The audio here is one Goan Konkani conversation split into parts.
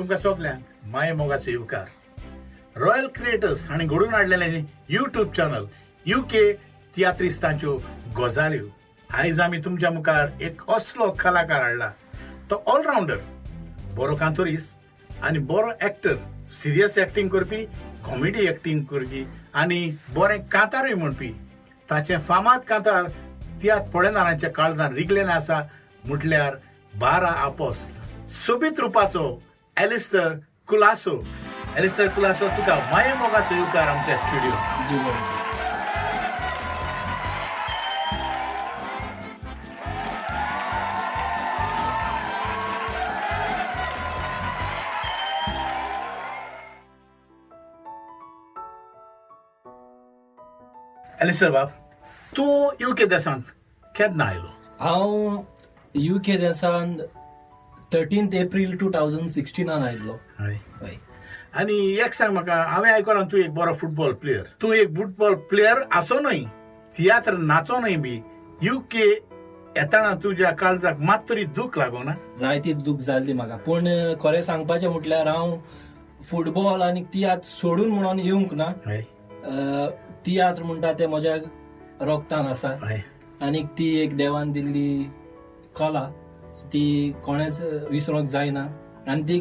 तुमकां सगल्यांक माये मोगाचो येवकार. रॉयल क्रिएटर्स हांणी घडोवन हाडलेलें यूट्यूब चॅनल UK तियात्रिस्तांच्यो गजाल्यो. आयज आमी तुमच्या मुखार एक असलो कलाकार हाडला, तो ऑलरावंडर, बरो कांतोरीस आनी बरो एक्टर, सिरियस एक्टींग करपी, कॉमेडी एक्टींग करपी आनी बरें कांतारूय म्हणपी. ताचें फामाद कांतार तियात्र पळयणाऱ्यांच्या काळजान रिगलेलें आसा, म्हटल्यार 12 आपोस. सोबीत रुपाचो एलिस्टर कुलासो. एलिस्टर कुलासो, तुका माये मोगाचो येवकार आमच्या स्टुडियो. एलिस्टर बाब, तूं युके देशांत केन्ना आयलो? हांव युके देशांत 13 एप्रील 2016 आयिल्लो. हय. हय. आनी एक सांग म्हाका, हांवें आयकलां तूं एक बरो फुटबॉल प्लेयर. तूं एक फुटबॉल प्लेयर आसो न्हय, तियात्र नाचो न्हय बी युके येताना तुज्या काळजाक मात तरी दूख लागोना? जायती दूख जाल्ली म्हाका, पूण खरें सांगपाचें म्हटल्यार हांव फुटबॉल आनी तियात्र सोडून म्हणून येवंक ना. हय. तियात्र म्हणटा ते म्हज्या रोगतान आसा आनी ती एक देवान दिल्ली कला, ती कोणेच विसरोंक जायना आनी ती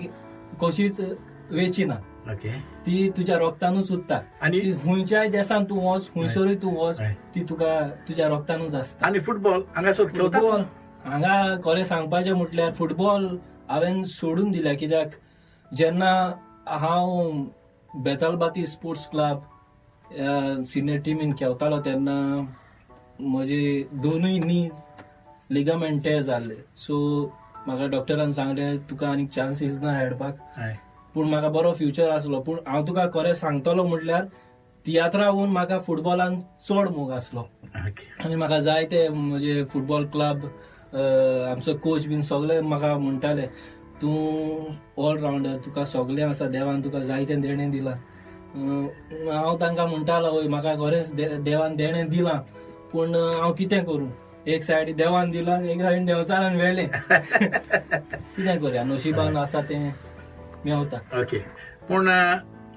कशीच वेची ना. ओके. ती तुज्या रोगतानूच उरता आनी ती खंयच्याय देशान तूं वच, खंयसरूय तूं वच, हय. ती तुका तुज्या रोगतानूच आसता. आनी फुटबॉल हांगासर खेळटा? फुटबॉल हांगा खरें सांगपाचें म्हटल्यार फुटबॉल हांवें सोडून दिल्या, कित्याक जेन्ना हांव बेतालबाती स्पोर्ट्स क्लब सिनियर टिमीन खेळटालो तेन्ना म्हजे दोनूय नीज लिगामेंट टेर जाल्ले. सो म्हाका डॉक्टरान सांगलें तुका आनीक चान्सीस ना खेळपाक. हय. पूण म्हाका बरो फ्युचर आसलो. पूण हांव तुका खरें सांगतलो म्हटल्यार तियात्राहून म्हाका फुटबॉलान चड मोग आसलो. ओके. आनी म्हाका जायते म्हजे फुटबॉल क्लब, आमचो कोच बीन सगळे म्हाका म्हणटाले तूं ऑलरावंडर, तुका सगळें आसा, देवान तुका जायतें देणें दिलां. हांव तांकां म्हणटालो वय म्हाका खरेंच देवान देणें दिलां, पूण हांव कितें करूं, एक सायड देवान दिलां, एक सायडीन देंवचारान व्हेलें, कितें करुया, नशिबान आसा तें मेवता. ओके, पूण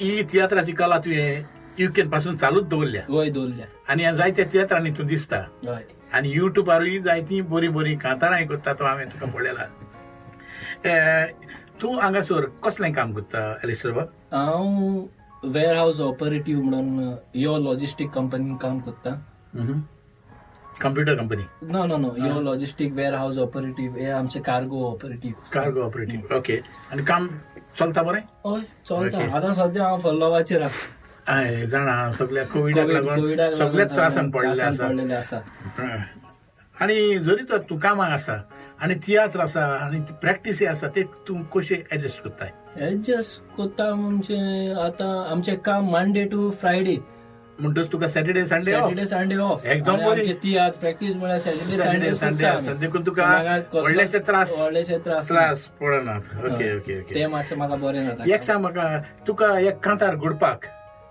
ही तियात्राची कला तुवें युकेन पासून चालूच दवरल्या? वय, दवरल्या. आनी ह्या जायत्या तियात्रांनी तूं दिसता. हय. आनी युट्यूबारूय जायतीं बरीं बरीं कांतारांय करता तो हांवें तुका पळयला. तूं हांगासर कसलें काम करता एलिस्टर बाब? हांव वेअर हावस ऑपरेटीव म्हणून यो लॉजिस्टीक कंपनीन काम करता. Computer company? No no no, यो लॉजिस्टीक वेअर हावस ऑपरेटीव, हे आमचे cargo operative. Cargo operative, okay. आनी काम चलता बरें? हय, चलता. Okay. आतां सद्या हांव फल्लोवाचेर आसा. हय, जाणा, सगल्या कोविडाक लागून सगळ्याच त्रासान पडलेले आसा. पडलेले आसा. आनी जरी तर तूं कामाक आसा आनी तियात्र आसा आनी प्रॅक्टीसय आसा, ते तूं कशें एडजस्ट करताय? एडजस्ट करता म्हणजे आतां आमचें काम मंडे टू फ्रायडे. म्हणटच तुका Saturday Sunday off? Saturday Sunday off. एकदम बरी. आमचे तियात्र प्रॅक्टीस म्हळ्यार सॅटर्डे सॅटर्डे संडे. संडे आसा, देखून तुका व्हडलेशे त्रास व्हडलेशे त्रास त्रास पडनात. Okay okay okay. ते मातशें म्हाका बरें जाता. एक सांग म्हाका, तुका एक कांतार घडपाक,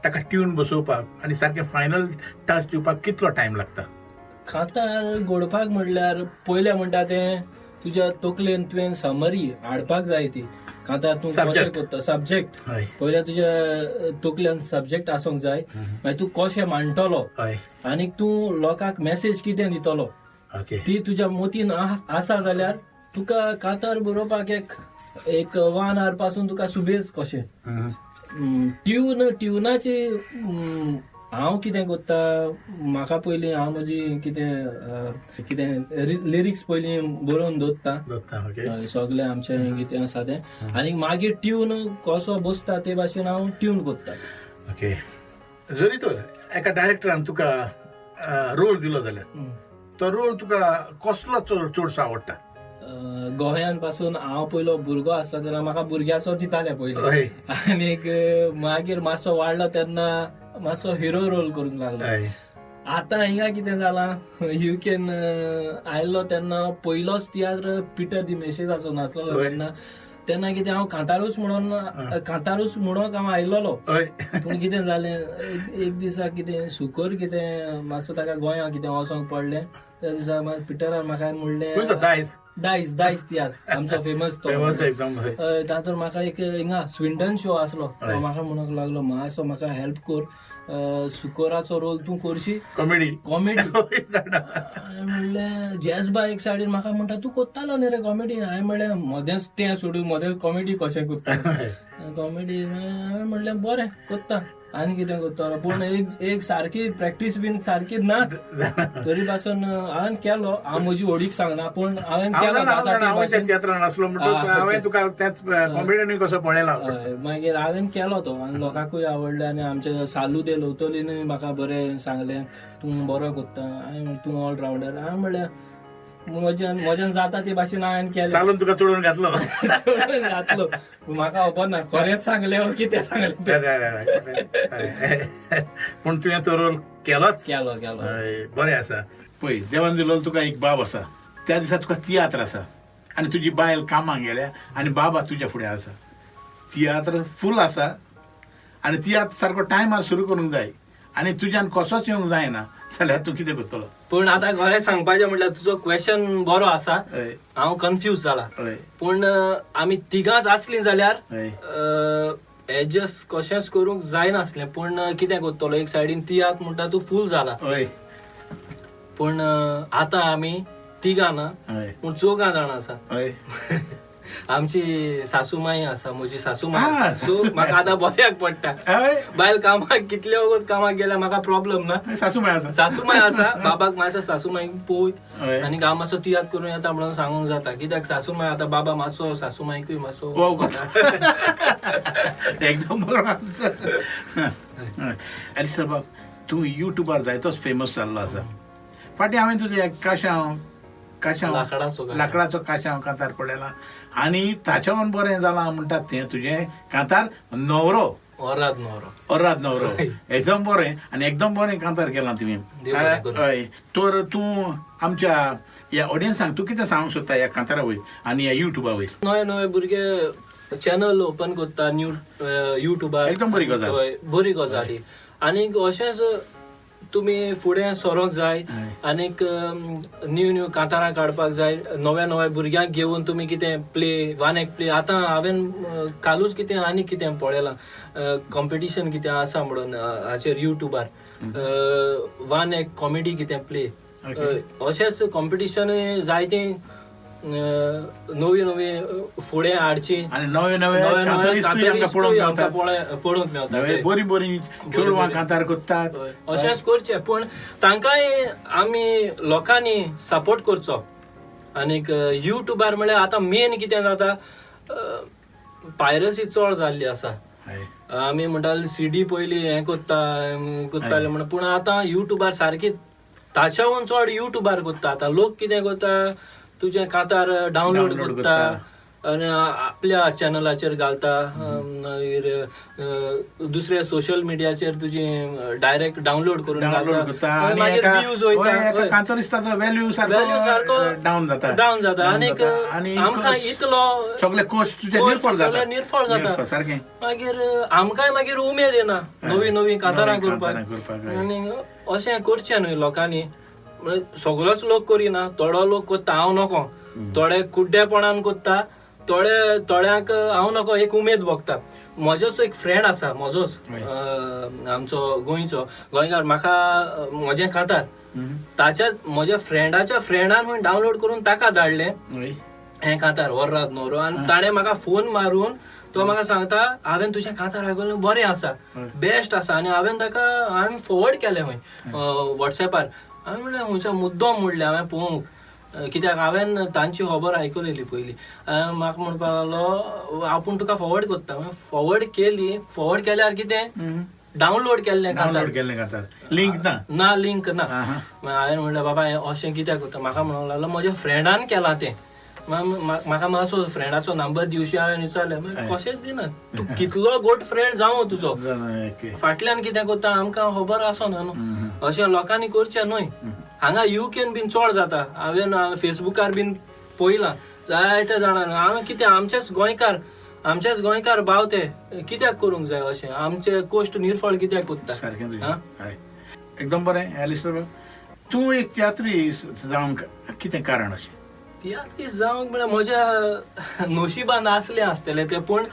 ताका ट्यून बसोवपाक आनी सारकें फायनल टच दिवपाक कितलो टायम लागता? कांतार घडोवपाक म्हणल्यार पयलें म्हणटा तें तुज्या तकलेन तुवें समरी हाडपाक जाय. ती कांतार तूं कशें Subject. करता, सब्जेक्ट. हय. पयलें तुज्या तकल्यान सब्जेक्ट आसूंक जाय, मागीर तूं कशें मांडटलो हय. आनी तूं लोकांक मॅसेज कितें दितलो, ओके. ती तुज्या मतीन आसा जाल्यार तुका कांतार बरोवपाक एक एक वन our पासून तुका सुबेज कशें. ट्यून ट्युनाची हांव कितें करता, म्हाका पयलीं हांव म्हजी कितें कितें लिरिक्स पयलीं बरोवन दवरता. दवरता, ओके. हय, सगळें आमचें कितें आसा तें, आनी मागीर ट्यून कसो बसता ते भाशेन हांव ट्यून करता. ओके, जरी तर एका डायरेक्टरान तुका रोल दिलो जाल्यार तो रोल तुका कसलो चड चडसो आवडटा? गोंयान पासून हांव पयलो भुरगो आसलो तेन्ना म्हाका भुरग्याचो दिताले पयले. हय. आनीक मागीर मातसो वाडलो तेन्ना मातसो हिरो रोल करूंक लागलो. हय. आतां हिंगा कितें जालां, युकेन आयलो तेन्ना पयलोच तियात्र पिटर दी मेसेजाचो नाचलो. हय. तेन्ना तेन्ना कितें हांव कांतारूच म्हणून, कांतारूच म्हणूंक हांव आयलेलो. हय. पूण कितें जालें, एक दिसा कितें सुकर कितें मातसो ताका गोंया कितें वचोंक पडलें. त्या दिसा पिटरान म्हाका म्हणलें खंयचो दायज? दायज दायज तियात्र आमचो फेमस तो. फेमस एकदम. हय, तातूंत म्हाका एक हिंगा स्विंडन शो आसलो, तो म्हाका म्हणूंक लागलो मातसो म्हाका हेल्प कर, सुकोराचो रोल तूं करशी, कॉमेडी कॉमेडी. हांवें म्हणलें जेजबा एक सायडीन म्हाका म्हणटा तूं कोत्तालो न्ही रे कॉमेडी. हांवें म्हणलें मदेंच तें सोडून मदेंच कॉमेडी कशें कोत्ता कॉमेडी. हांवें म्हणलें बरें कोत्ता, आनी कितें कोत्तलो, पूण एक एक सारकी प्रॅक्टीस बीन सारकी नाच तरी पासून हांवें केलो. हांव म्हजी ओडीक सांगना, पूण हांवें केलो जाता ते भाशेन. तियात्रान आसलो म्हणटकूच हांवें तुका त्याच कॉमेडियनूय कसो पळयला. मागीर हांवें केलो तो आनी लोकांकूय आवडले. आनी आमचे सालू दे लोवतोलीनूय म्हाका बरें सांगलें तूं बरो कोत्ता, हांवें तूं ऑलरावंडर. हांवें म्हणलें म्हज्यान जाता ते भाशेन हांवें केलें. सालून तुका चडोवन घातलो. चडून घातलो, म्हाका खबर ना खरेंच सांगलें वो कितें सांगलें. पूण तुवें तो रोल केलोच. केलो केलो. बरें आसा. पळय देवान दिलो तुका एक बाब आसा, त्या दिसा तुका तियात्र आसा आनी तुजी बायल कामाक गेल्या आनी बाबा तुज्या फुडें आसा, तियात्र फूल आसा आनी तियात्र सारको टायमार सुरू करूंक जाय आनी तुज्यान कसोच येवंक जायना जाल्यार तूं कितें करतलो? पूण आतां खरें सांगपाचें म्हटल्यार तुजो क्वेश्चन बरो आसा, हांव कन्फ्यूज जाला. पूण आमी तिगांच आसलीं जाल्यार एडजस्ट कशेंच करूंक जायनासलें. पूण कितें करतलो, एक सायडीन तियात्र म्हणटा तूं फूल जाला, पूण आतां आमी तिगां ना पूण चौगां जाणां आसा. आमची सासूमाई आसा, म्हजी सासूमाई आसा, सो म्हाका आतां बऱ्याक पडटा. बायल कामाक कितले वगत कामाक गेल्यार म्हाका प्रॉब्लम ना, सासूमाई आसा, सासूमाई आसा. बाबाक मातसो सासूमाई पोय आनी हांव मातसो तियात्र करून येता म्हणून सांगूंक जाता, कित्याक सासूमाई आतां बाबा मातसो सासूमाईकूय मातसो एकदम बरो आन्सर. एलिस्टर बाब, तूं युट्यूबार जायतोच फेमस जाल्लो आसा. फाटीं हांवें तुजें एक काशांव काशांव लाकडाचो काशांव कांतार पळयला आनी ताच्याहून बरें जालां म्हणटात तें तुजें कांतार न्हवरो, ओराद न्हवरो, ओराद न्हवरो एकदम बरें आनी एकदम बरें कांतार केलां तुवें. हय, तर तूं आमच्या ह्या ऑडियन्सांक तूं कितें सांगूंक सोदता ह्या कांतारा वयर आनी ह्या युट्यूबा वयर? नवे नवे भुरगे चॅनल ओपन करता न्यू युट्यूबार, एकदम बरी गजाल, बरी गजाली. आनीक अशेंच तुमी फुडें सरोंक जाय आनीक न्यू न्यू कांतारां काडपाक जाय, नव्या नव्या भुरग्यांक घेवन तुमी कितें प्ले वन एक प्ले. आतां हांवें कालूच कितें आनी कितें पळयलां कॉम्पिटिशन कितें आसा म्हणून हाचेर युट्यूबार वन एक कॉमेडी कितें प्ले, अशेंच कॉम्पिटिशनूय जायतीं नवी नवी फुडें हाडची आनी नवे नवे पळोवंक मेळटा, बरी बरी चेडवां कांतार करतात, अशेंच करचें. पूण तांकांय आमी लोकांनी सपोर्ट करचो. आनीक युट्यूबार म्हळ्यार आतां मेन कितें जाता, पायरसी चड जाल्ली आसा. आमी म्हणटाले सीडी पयलीं हें करता करताले म्हणून, पूण आतां युट्यूबार सारकी ताच्याहून चड युट्यूबार करता. आतां लोक कितें करता, तुजें कांतार डावनलोड करता आनी आपल्या चॅनलाचेर घालता, मागीर दुसऱ्या सोशल मिडियाचेर तुजी डायरेक्ट डावनलोड करून घालता, मागीर व्यूज वयता, कांतारिस्ताचो व्हॅल्यू सारको डावन जाता, डावन जाता. आनीक आमकां इतलो सगळे कोस्ट तुजे निर्फळ जाता सारकें, मागीर आमकांय मागीर उमेद येना नवी नवी कांतारां करपाक. आनी अशें करचें न्हय लोकांनी, सगळोच लोक करिना, थोडो लोक करता हांव नको, थोडे कुड्डेपणान करता, थोडे थोड्यांक हांव नको एक उमेद भोगता. म्हजोच एक फ्रेंड आसा, म्हजोच आमचो गोंयचो गोंयकार, म्हाका म्हजें कांतार ताच्या म्हज्या फ्रेंडाच्या फ्रेंडान खंय डावनलोड करून ताका धाडलें हें कांतार ओर्राद न्हवरो, आनी ताणें म्हाका फोन मारून तो म्हाका सांगता हांवें तुजें कांतार आयकलें, बरें आसा, बेस्ट आसा. आनी हांवें ताका हांवें फॉवर्ड केलें खंय वॉट्सएपार. हांवें म्हणलें खंयच्या मुद्दम म्हणलें हांवें पळोवंक, कित्याक हांवें तांची खबर आयकलेली पयलीं. म्हाका म्हणपाक लागलो आपूण तुका फॉवर्ड करता. हांवें फॉवर्ड केली, फॉवर्ड केल्यार कितें डावनलोड केल्लें कांतार, लिंक ना, ना लिंक ना. हांवें म्हणलें बाबा अशें कित्याक करता. म्हाका म्हणूंक लागलो म्हज्या फ्रेंडान केलां तें, म्हाका मातसो फ्रेंडाचो नंबर दिवशी. हांवें विचारलें, कशेंच दिना, तूं कितलो गुड फ्रेंड जावं तुजो, फाटल्यान कितें करता आमकां खबर आसना न्हू. अशें लोकांनी करचें न्हय. हांगा युकेन बीन चड जाता, हांवें फेसबुकार बीन पळयलां जायते जाणां. हांवें कितें आमचेच गोंयकार, आमचेच गोंयकार भाव ते कित्याक करूंक जाय अशें, आमचे कोश्ट निर्फळ कित्याक करता. सारकें, एकदम बरें. एलिस्टर, तूं एक तियात्रिस्त जावंक कितें कारण अशें? तियात्रीस्त जावंक म्हळ्यार म्हज्या नशिबान आसलें आसतलें तें, पूण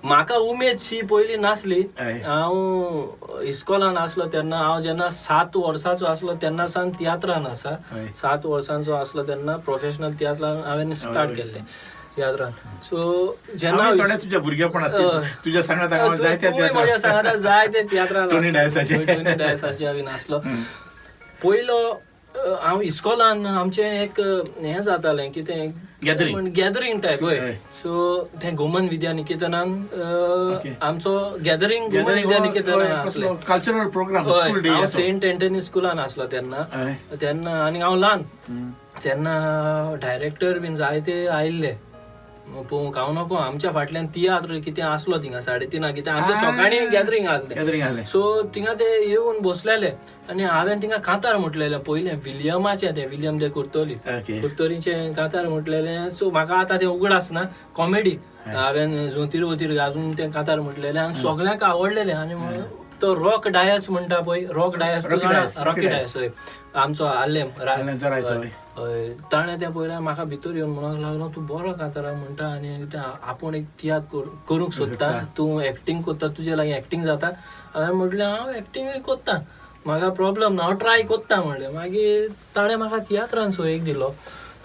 म्हाका उमेद शी पयलीं नासली. हांव इस्कोलान आसलो तेन्ना, हांव जेन्ना 7 वर्सांचो आसलो तेन्ना सावन तियात्रान आसा. 7 वर्सांचो आसलो तेन्ना प्रोफेशनल तियात्रान हांवें स्टार्ट केल्लें तियात्रान. सो जेन्ना तुज्या भुरगेपणांत तुज्या सांगाता जायते, म्हज्या सांगाता जायते तियात्रान टोनी डायसाचे हांवें आसलो. पयलो हांव इस्कोलान आमचें एक हें जातालें कितें गॅदरींग टायप. हय, सो तें गोमन विद्या निकेतनान आमचो गॅदरींग गोमन विद्या निकेतनान आसलें, कल्चरल प्रोग्राम. हय, हांव सेंट एंटनी स्कुलान आसलो तेन्ना तेन्ना आनी हांव ल्हान तेन्ना डायरेक्टर बीन जायते आयिल्ले पळोवंक. हांव नको आमच्या फाटल्यान तियात्र कितें आसलो थिंगा 3:30 कितें आमच्या सकाळीं गॅदरींग आसलें. सो थिंगा ते येवन बसलेले आनी हांवें थिंगा कांतार म्हटलेलें पयलें विलियमाचें, तें विलियम ते कुर्तोली कुर्तोरीचें कांतार म्हटलेलें. सो म्हाका आतां तें उगडास ना, कॉमेडी हांवें जोतीर वोतीर घालून तें कांतार म्हटलेलें आनी सगळ्यांक आवडलेलें. आनी तो रॉक डायस म्हणटा पळय, रॉक डायस, रॉकी डायस, हय आमचो आल्लेम, हय, ताणें तें पळयलें म्हाका भितर येवन म्हणूंक लागलो तूं बरो कांतारा म्हणटा आनी आपूण एक तियात्र करूंक सोदता, तूं एक्टींग करता, तुजे लागीं एक्टींग जाता. हांवें म्हटलें हांव एक्टिंगूय करता, म्हाका प्रॉब्लम ना, हांव ट्राय करता म्हणलें. मागीर ताणें म्हाका तियात्रान सो एक दिलो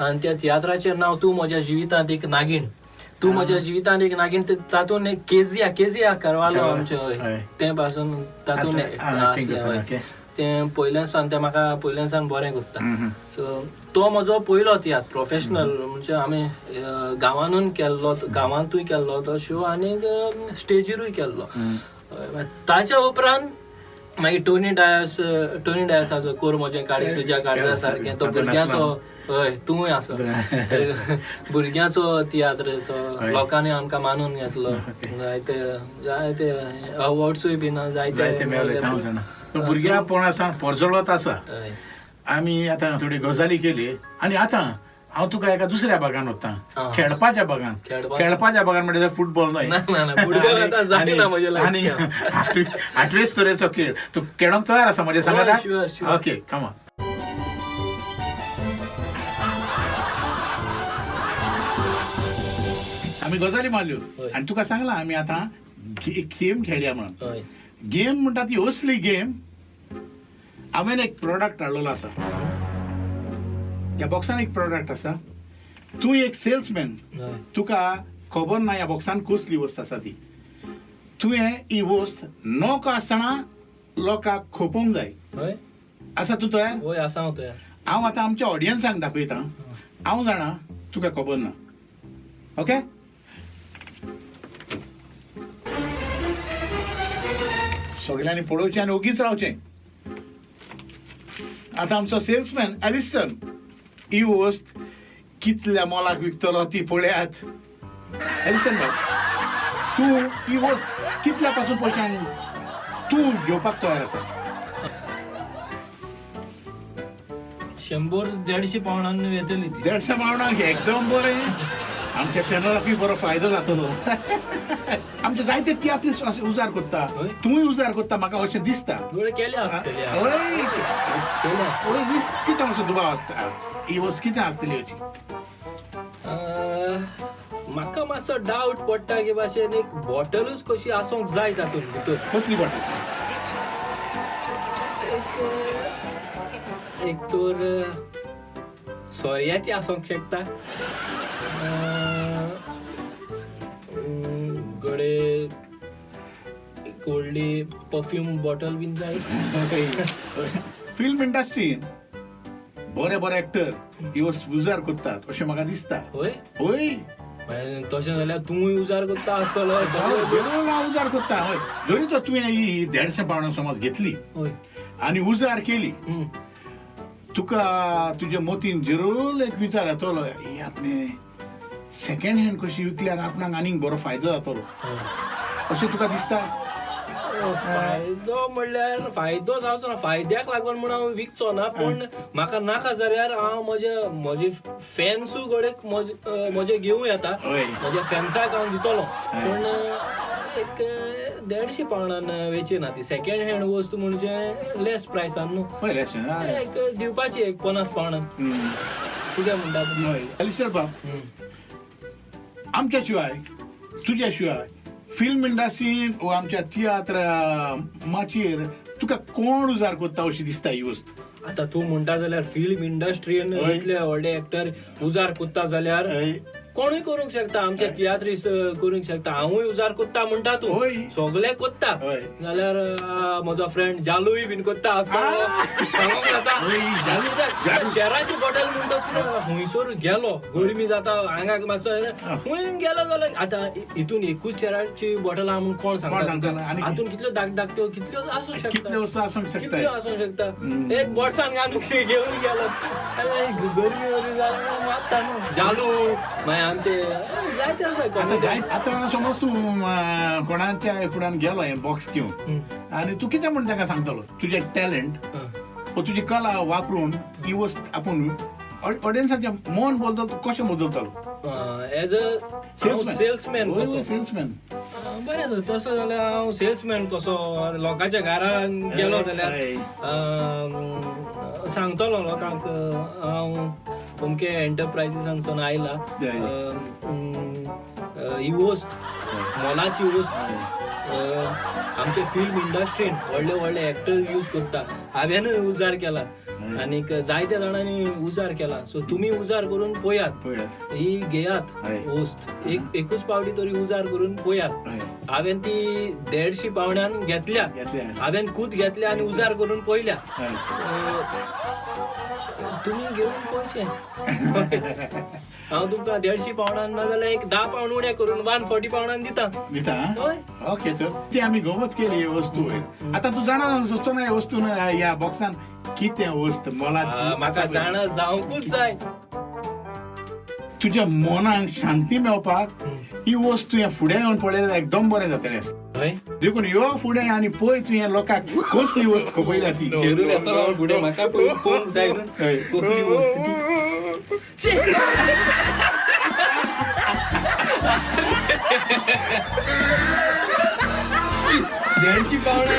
आनी त्या तियात्राचें नांव तूं म्हज्या जिवितांत एक नागीण. तूं म्हज्या जिवितांत एक नागीण, तातूंत एक केजिया करवालो आमचें, हय, तें पासून तातूंत आसलें. तें पयल्यान सावन तें म्हाका पयल्यान सावन बरें करता. सो तो म्हजो पयलो तियात्र प्रोफेशनल, म्हणजे आमी गांवानूय केल्लो, गांवांतूय केल्लो तो शो आनी स्टेजीरूय केल्लो. ताच्या उपरांत मागीर टोनी डायस, टोनी डायसाचो कोर म्हजें काळीज तुज्या काळजा सारकें, तो भुरग्यांचो, हय तूंय आसलो, भुरग्यांचो तियात्र तो लोकांनी आमकां मानून घेतलो, जायते जायते अवॉर्ड्सूय बी ना जायते. भुरग्यापणा सावन परजळत आसा. आमी आतां थोडी गजाली केली आनी आतां हांव तुका एका दुसऱ्या भागान वता, खेळपाच्या भागान. खेळपाच्या भागान म्हणजे फुटबॉल न्हय, आनी आठवेच तरेचो खेळ तूं खेळोंक तयार आसा म्हजें सांगाता? Okay, come on. आमी गजाली मारल्यो आनी तुका सांगलां आमी आतां गेम खेळया म्हणून. गेम म्हणटा ती असली गेम, हांवें एक प्रोडक्ट हाडलेलो आसा, ह्या बॉक्सान एक प्रोडक्ट आसा, तूं एक सेल्समॅन, तुका खबर ना ह्या बॉक्सान कसली वस्त आसा ती, तुवें ही वस्त नोको आसतना लोकांक खोपोवंक जाय. आसा तूं तयार? हय आसा हांव तयार. हांव आतां आमच्या ऑडियन्सांक दाखयता, हांव जाणा तुका खबर ना. ओके, सगळ्यांनी पळोवचें आनी ओगीच रावचें. आतां आमचो सेल्समॅन एलिसन ही वस्त कितल्या मोलाक विकतलो ती पळयात. एलिसन भाई, तूं ही वस्त कितल्या पासून पयशांक तूं घेवपाक तयार आसा? 100-150 पावंडांनी येतली. 150 पावंडांक एकदम बरें, आमच्या चॅनलाकूय बरो फायदो जातलो. आमचे जायते तियात्रीस्त उजार करता, तूंय उजार करता म्हाका अशें दिसता. कितें असो दुबाव आसता ही वस्त कितें आसतली अशी? म्हाका मातसो डावट पडटा की भाशेन एक बॉटलूच कशी आसूंक जाय तातूंत भितर. कसली बॉटल? एक तर सोऱ्याची आसूंक शकता, गडे एक व्हडली परफ्यूम बॉटल बीन जाय. फिल्म इंडस्ट्रीन बरे बरे एक्टर ही वस्त उजार करतात अशें म्हाका दिसता. हय हय, तशें जाल्यार तूंय उजार करता आसतलो. हांव उजार करता. हय, जरी तर तुवें ही 150 पावंडां समज घेतली आनी उजार केली, तुका तुज्या मतीन जरूर एक विचार येतलो ही आपणे सेकंड हँड कशी विकल्यार आपणाक आनीक बरो फायदो जातलो अशें तुका दिसता? फायदो म्हणल्यार फायदो जावचो ना, फायद्याक लागून म्हूण हांव विकचो ना, पूण म्हाका नाका जाल्यार हांव म्हजे फॅन्सूय घडये म्हजे घेवं येता, म्हज्या फॅन्साक हांव दितलो, पूण एक 150 पावंडान वेची ना ती. सेकंड हँड वस्तू म्हणजे लेस प्रायसान न्हू, एक दिवपाची एक 50 पावंडान. कितें म्हणटा तूं? हय एलिस्टर बाब, आमच्या शिवाय, तुज्या शिवाय फिल्म इंडस्ट्रीन वा आमच्या तियात्र माचयेर तुका कोण उजार करता अशी दिसता ही वस्त? आतां तूं म्हणटा जाल्यार फिल्म इंडस्ट्रीन इतले व्हडले एक्टर उजार कोत्ता जाल्यार कोणूय करूंक शकता. आमचे तियात्रीस करूंक शकता, हांवूय उजार कोत्ता म्हणटा तूं, सगळे कोत्ता जाल्यार म्हजो फ्रेंड जालूय बीन कोत्ता आसतलो, सांगूंक जाता. चेराची बॉटल म्हणटाच खंयसर गेलो, गरमी जाता आंगाक मातसो खंय गेलो जाल्यार आतां हितून एकूच चेराची बॉटल आहा म्हूण कोण सांगता? हातून कितल्यो धाक धाकट्यो कितल्यो आसूंक शकता, कितल्यो आसूंक शकता. एक बोटसान घालून घेवन गेलो, गरमी वरी जाल्यार मारता न्हू जालू. मागीर आमचे जायते आसा. आतां समज तूं कोणाच्या फुड्यान गेलो हें बॉक्स घेवन आनी तूं कितें म्हण ताका सांगतलो? तुजें टॅलंट व तुजी कला वापरून ही वस्त आपूण ऑडियन्साचें मन बदलतलो, तूं कशें बदलतलो? As a salesman. सेल्समॅन बरें आसा. तसो जाल्यार हांव सेल्समॅन कसो लोकांच्या घरान गेलो जाल्यार सांगतलो लोकांक हांव अमके एंटरप्रायजीसांसून आयला, ही वस्त मोलाची वस्त आमचे फिल्म इंडस्ट्रीन व्हडले व्हडले एक्टर यूज करता, हांवेनूय उजार केला आनीक जायत्या जाणांनी उजार केला. सो तुमी उजार करून पळयात, ही घेयात वस्त, एकूच पावटी तरी उजार करून पळयात. हांवें ती 150 पावंड्यान घेतल्या, हांवें खूद घेतल्या आनी उजार करून पळयल्या. तुमी घेवन पळोवचें. हांव तुमकां 150 पावंडान ना जाल्यार एक 10 पावंड उणें करून 140 पावंडान दिता. दिता? ओके, तर ती आमी गमत केली ही वस्तू. आतां तूं जाणा सोदचो ना ह्या वस्तून, ह्या बॉक्सान कितें वस्त मोलाची? म्हाका जाणा जावंकूच जाय. तुज्या मनाक शांती मेळपाक ही वस्तू हें फुडें येवन पळयल्यार एकदम बरें जातलें. देखून यो फुडें आनी पळय तुवें लोकांक कसली वस्त खपयल्या ती. फुडें म्हाका पळोवंक जाय कसली वस्त ती. 150 पावंडां,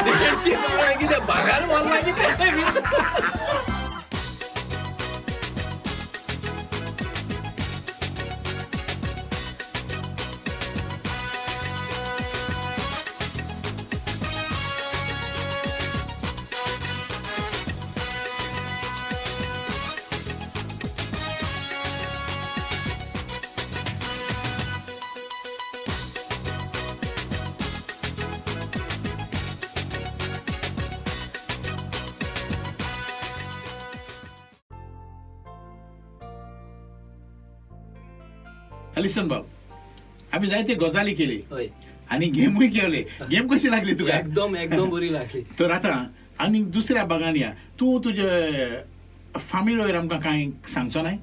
150 पावंडां कितें भागार मारला कितें? एलिसन बाब, आमी जायते गजाली केली आनी गेमूय खेळले. गेम कशी लागली तुका? एकदम एकदम बरी लागली. तर आतां आनी दुसऱ्या भागान या, तूं तुजे फामील वयर आमकां कांय सांगचो नाय?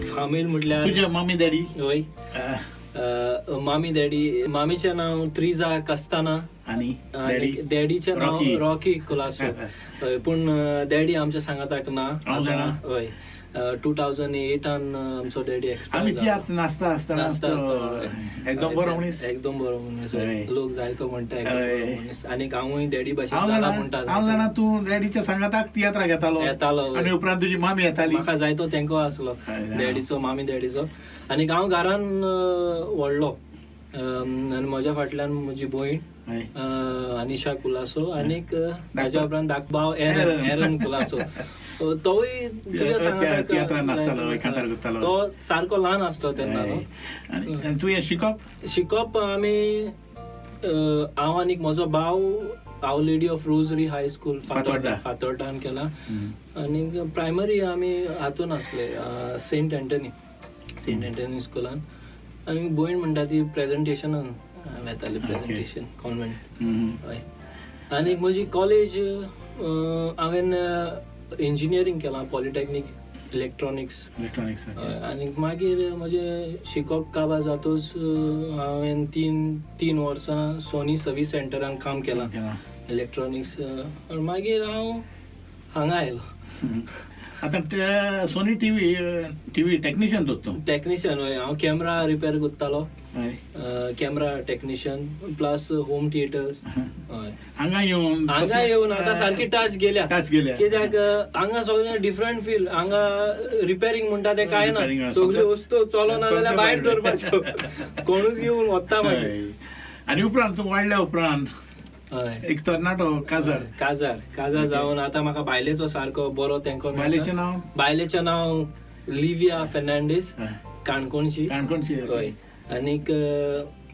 फामील म्हटल्यार तुजे मम्मी डॅडी? हय, मामी डॅडी. मामीचें नांव त्रिजा कस्ताना आनी डॅडीचें नांव रॉकी कुलासो. पूण डॅडी आमच्या सांगाताक ना. हय, 2008 आमचो डॅडी एक्सपायर जालो. नासता आसतना एकदम बरो मनीस, एकदम बरो मनीस. लोक जायतो म्हणटा एकदम बरो मनीस. आनी हांवूय डॅडी भाशेन जाला म्हणटा. हांव जाणा तूं डॅडीच्या सांगाताक तियात्राक येतालो, येतालो आनी उपरांत तुजी मामी येताली. म्हाका जायतो तेंको आसलो डॅडीचो, मामी डॅडीचो. आनी हांव घरान व्हडलो आनी म्हज्या फाटल्यान म्हजी भयण अनिशा कुलासो आनीक ताज्या उपरांत धाकभाव एरन कुलासो. तोवूय तुज्या सांगाताक तो सारको ल्हान आसलो तेन्ना. तुवें शिकप? शिकप आमी हांव आनीक म्हजो भाव Our Lady of Rosary High School फातोर्डान केला. आनीक प्रायमरी आमी हातून आसले सेंट एंटनी, सेंट एंटनी स्कुलान. आनी भयण म्हणटा ती प्रेजेंटेशनान वेताली, प्रेजेंटेशन कॉन्वेंट. हय, आनी म्हजी कॉलेज हांवें इंजिनियरींग केलां, पॉलिटेक्नीक इलेक्ट्रॉनिक्स. आनी मागीर म्हजें शिकप काबार जातूच हांवें 3 वर्सां सोनी सर्वीस सेंटरान काम केलां इलेक्ट्रॉनिक्स. मागीर हांव हांगा आयलो. आतां ते सोनी टीव्ही टॅक्निशियन दोत तूं. टॅक्निशियन, हय, हांव कॅमरा रिपेर करतालो. Camera technician plus home theatres. हय. हांगा येवन हांगा येवन आतां सारकी टच गेल्या. टच गेल्या. कित्याक हांगा सगळें डिफरंट फील. हांगा रिपेरींग म्हणटा तें कांय ना. Repairing सगळ्यो वस्तू चलोना जाल्यार भायर दवरपाच्यो, कोणूच येवन वता मागीर. हय. आनी उपरांत तूं वाडल्या उपरांत हय. एक तरणाटो काजार. काजार काजार जावन आतां म्हाका बायलेचो सारको बरो तेंको मेळटा. बायलेचें नांव? बायलेचें नांव लिविया फेर्नांडीस. काणकोणची. काणकोणची. हय. आनीक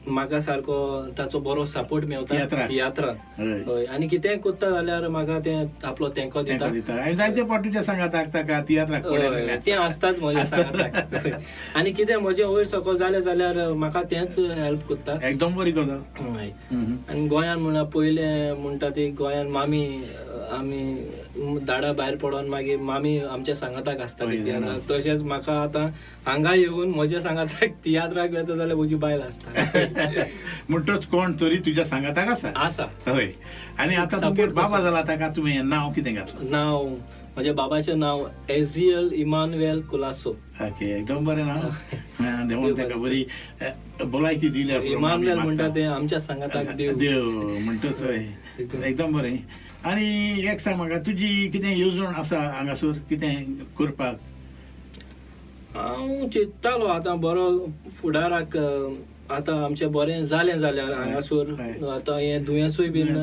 म्हाका सारको ताचो बरो सपोर्ट मेवता तियात्राक. तियात्रान. हय, आनी कितेंय कोत्ता जाल्यार म्हाका तें आपलो तेंको दिता. तेंको दिता. आनी जायते फावट तुज्या सांगाताक ताका तियात्राक पळयलेलें. तें आसताच म्हज्या सांगाताक. आनी कितें म्हजें वयर सकयल जालें जाल्यार म्हाका तेंच हेल्प कोत्ता. एकदम बरी गजाल. हय. आनी गोंयान म्हणा पयलें म्हणटा ती गोंयान मामी, आमी दाडा भायर पडोन मागीर मामी आमच्या सांगाताक आसताली तियात्राक. तशेंच म्हाका आतां हांगा येवन म्हज्या सांगाताक तियात्राक वेता जाल्यार म्हजी बायल आसता. म्हणटच कोण तरी तुज्या सांगाताक आसा. आसा. हय. आनी आतां तुमगेर बाबा जाला, ताका तुवें नांव कितें घातलां? नांव म्हज्या बाबाचें नांव एझियल इमानुएल कुलासो. ओके, एकदम बरें नांव. देवान ताका बरी भलायकी दिल्या. इमानुएल म्हणटा तें आमच्या सांगाताक देव. देव म्हणटच. हय, एकदम बरें. आनी एक सांग म्हाका, तुजी कितें येवजण आसा हांगासर कितें करपाक? हांव चिंत्तालो आतां बरो फुडाराक, आतां आमचें बरें जालें जाल्यार हांगासर आतां हें दुयेंसूय बीन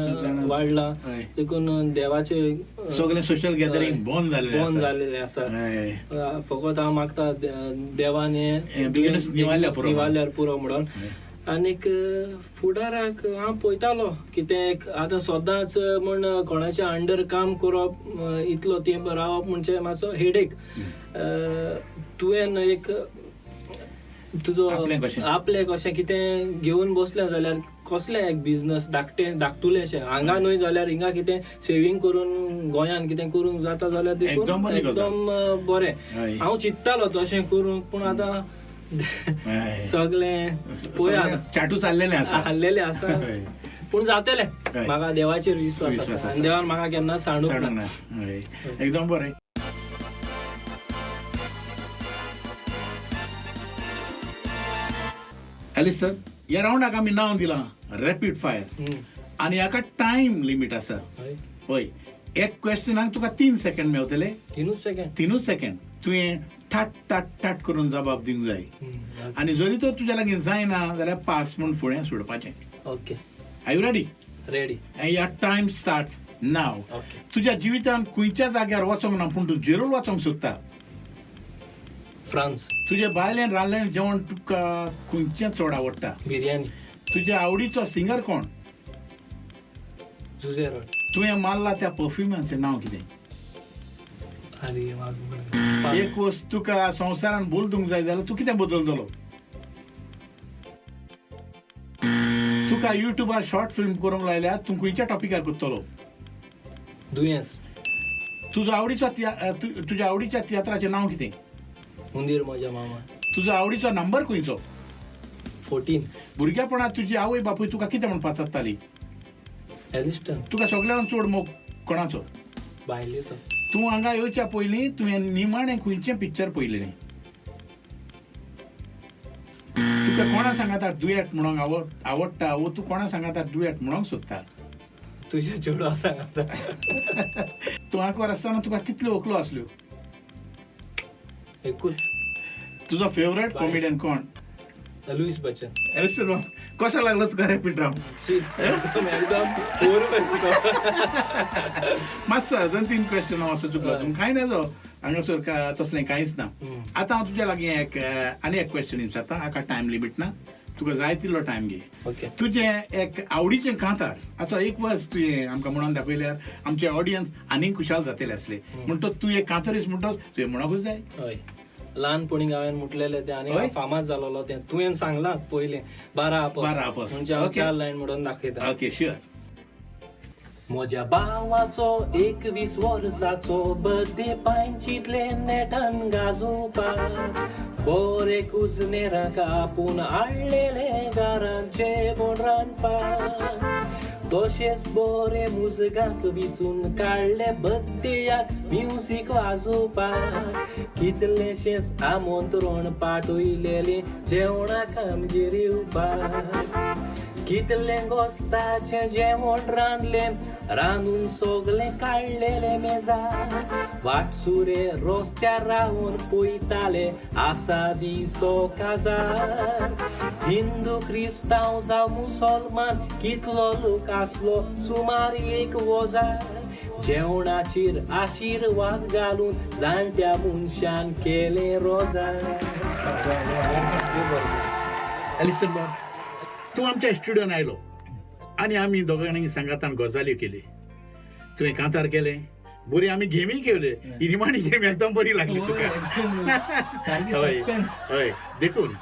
वाडलां, देखून देवाचें सगळें सोशल गॅदरींग बंद जाल्लें बंद जाल्लें आसा. फकत हांव मागता देवान हें निवारल्यार पुरो म्हणून. आनीक फुडाराक हांव पळयतालो कितें आतां सदांच म्हण कोणाच्या अंडर काम करप, इतलो तेंप रावप म्हणजे मातसो हेडेक. तुवें एक तुजो आपलें कशें कितें घेवन बसलें जाल्यार कसलें एक बिजनस धाकटें धाकटुलें हांगा न्हय जाल्यार हिंगा कितें सेवींग करून गोंयान कितें करूंक जाता जाल्यार देखून एकदम बरें. हांव चिंत्तालो तशें करूंक, पूण आतां सगळें पळय चाटू चाललेलें आसा, हाल्लेलें आसा, पूण जातलें. म्हाका देवाचेर विस्वास आसा आनी देवान म्हाका केन्ना सांडूंक ना. एकदम बरें. एलिस्टर, ह्या रावंडाक आमी नांव दिलां रॅपीड फायर, आनी हाका टायम लिमीट आसा. हय, एक क्वेश्चनाक तुका 3 सेकंड मेवतले. 3 सेकंड? 3 सेकंड. तुवें ठाट ठाट ठाट करून जबाब दिवंक जाय, आनी जरी तर तुज्या लागीं जायना जाल्यार पास म्हूण फुडें सोडपाचें. Okay, are you ready? Ready. Your time starts now. तुज्या जिवितांत खंयच्या जाग्यार वचोंक ना पूण तूं जेरूल वचोंक सोदता? फ्रांस. तुज्या बायलेन रांदलें जेवण तुका खंयचें चड आवडटा? बिर्याणी. तुज्या आवडीचो सिंगर कोण? जुझेरो. तुवें मारला त्या परफ्युमाचें नांव कितें? एक वस्त तुका संवसारान बदलूंक जाय जाल्यार तूं कितें बदलतलो? तुका युट्यूबार शॉर्ट फिल्म करूंक लायल्यार तूं खंयच्या टॉपिकार करतलो? दुयेंस. तुजो आवडीचो तुज्या आवडीच्या तियात्राचें नांव कितें? हुंदीर म्हज्या मामा. तुजो आवडीचो नंबर खंयचो? 14. भुरगेपणांत तुजी आवय बापूय तुका कितें म्हण पाचारताली? एलिस्टन. तुका सगळ्यांत चड मोग कोणाचो? बायलेचो. तूं हांगा येवच्या पयलीं तुवें निमाणें खंयचें पिक्चर पळयलें? तुका कोणा सांगाता दुयेट म्हणूंक आवडटा वो तूं कोणा सांगाता दुयेट म्हणूंक सोदता? तुज्या चेडवा सांगाता. तूं आंकवार आसतना तुका कितल्यो व्हंकलो आसल्यो? एकूच. तुजो फेवरेट कॉमेडियन कोण? लुईस बच्चन. एलिस्टर बाब, कसो लागलो तुका रॅपीड रावंड? एकदम. मातसो 2-3 क्वेश्चन हांव असो चुकलो, तुमकां कांय नजो हांगासर तसलें कांयच ना. आतां हांव तुज्या लागीं एक आनी एक क्वेश्चन विचारता. हाका टायम लिमीट ना, तुका जाय तितलो टायम घे. तुजें एक आवडीचें कांतार आतां एक वर्स तुवें आमकां म्हणून दाखयल्यार आमचे ऑडियन्स आनीक खुशाल जातले आसले, म्हणटच तूं एक कांतारीस म्हणटच तुवें म्हणूंकूच जाय. हय, ल्हानपणी हांवें म्हटलेलें तें आनी फामाद जालोलो तें तुवें सांगलां पयलें 12 आपस म्हणजे हांव 4 लायन म्हणून दाखयता. Okay, sure. म्हज्या भावाचो 21 वर्साचो बर्थडे पांयचीतले नेटान गाजोवपाक, बरे कुजनेराक आपूण हाडलेले घरान जेवण रांदपाक, तशेंच बरें मुजगाक विचून काडले बद्दयाक म्युजीक वाजोवपाक. कितलेशेंच आमंत्रण पाठयलेलें जेवणाक आमगेर येवपाक. कितलें गोस्ताचें जेवण रांदलें, रांदून सगलें काडलेलें मेजार. वाटसुरे रस्त्यार रावन पळयताले आसा दिसो काजार. हिंदू क्रिस्तांव जावं मुसलमान कितलो लोक आसलो सुमार 1000. जेवणाचेर आशिर्वाद घालून जाणट्या मनशान केलें रोजार. एलिस्टर बाब, तूं आमच्या स्टुडियोन आयलो आनी आमी दोगांनी सांगातान गजाल्यो केली. तुवें कांतार केलें बरी, आमी गेमी खेळ्ळे. ही निमाणी गेम एकदम बरी लागली तुका. सारकी हय सस्पेन्स. हय, देखून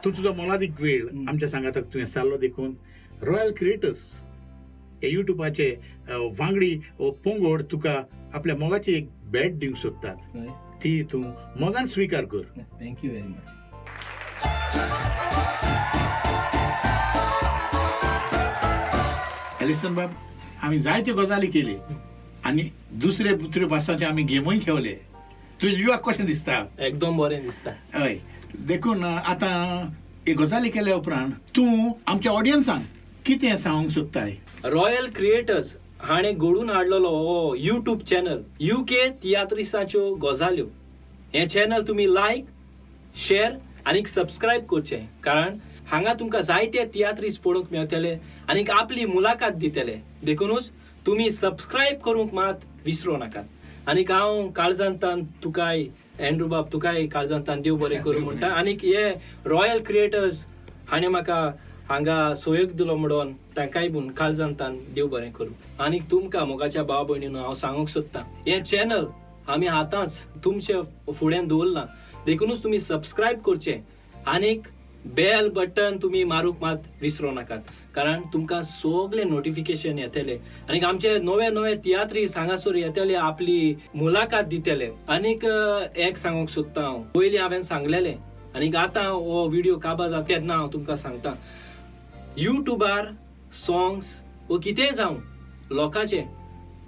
तूं तुजो मोलादीक वेळ आमच्या सांगाताक तुवें सारलो. देखून रॉयल क्रिएटर्स हे युट्यूबाचे वांगडी पंगड तुका आपल्या मोगाची एक भेट दिवंक सोदतात. ती तूं मोगान स्विकार कर. Thank you very much. Ellison बाब, आमी जायत्यो गजाली केली आनी दुसरे दुसऱ्यो भासांचे आमी गेमूय खेळले. तुज्या जिवाक कशें दिसता? एकदम बरें दिसता. हय, देखून आतां हे गजाली केल्या उपरांत तूं आमच्या ऑडियन्सांक कितें सांगूंक सोदताय? रॉयल क्रिएटर्स हाणें घडून हाडलेलो हो यूट्यूब चॅनल UK तियात्रिसाच्यो गजाल्यो. हें चॅनल तुमी लायक, शेअर आनी सबस्क्रायब करचें, कारण हांगा तुमकां जायते तियात्रीस पळोवंक मेळटले आनी आपली मुलाखत दितले. देखुनूच तुमी सबस्क्रायब करूंक मात विसरो नाकात. आनीक हांव काळजांतान तुकाय एंड्रू बाब तुकाय काळजांतान देव बरें करूं म्हणटा. आनीक हे रॉयल क्रिएटर्स हाणें म्हाका हांगा सोयोग दिलो म्हणून तांकांय बीन काळजांतान देव बरें करूं. आनीक तुमकां मोगाच्या भाव भयणीनो हांव सांगूंक सोदतां, हें चॅनल आमी आतांच तुमचे फुड्यान दवरलां, देखुनूच तुमी सबस्क्रायब करचें आनीक बेल बटन तुमी मारूंक मात विसरो नाकात, कारण तुमकां सगळे नोटिफिकेशन येतले आनीक आमचे नवे नवे तियात्रीस हांगासर येतले, आपली मुलाखत दितले. आनीक एक सांगूंक सोदतां हांव, पयलीं हांवें सांगलेलें आनीक आतां हो व्हिडियो काबार जाता तेन्ना हांव तुमकां सांगता, युट्यूबार सॉंग्स वो कितेंय जावं लोकांचें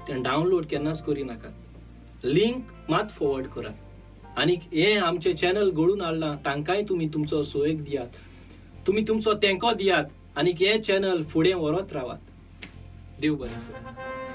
तें डावनलोड केन्नाच करिनाकात, लिंक मात फॉरवर्ड करात. आनीक हें आमचें चॅनल घडून हाडलां तांकांय तुमी तुमचो सोयेक दियात, तुमी तुमचो तेंको दियात आनीक हें चॅनल फुडें व्हरत रावात. देव बरें करूं.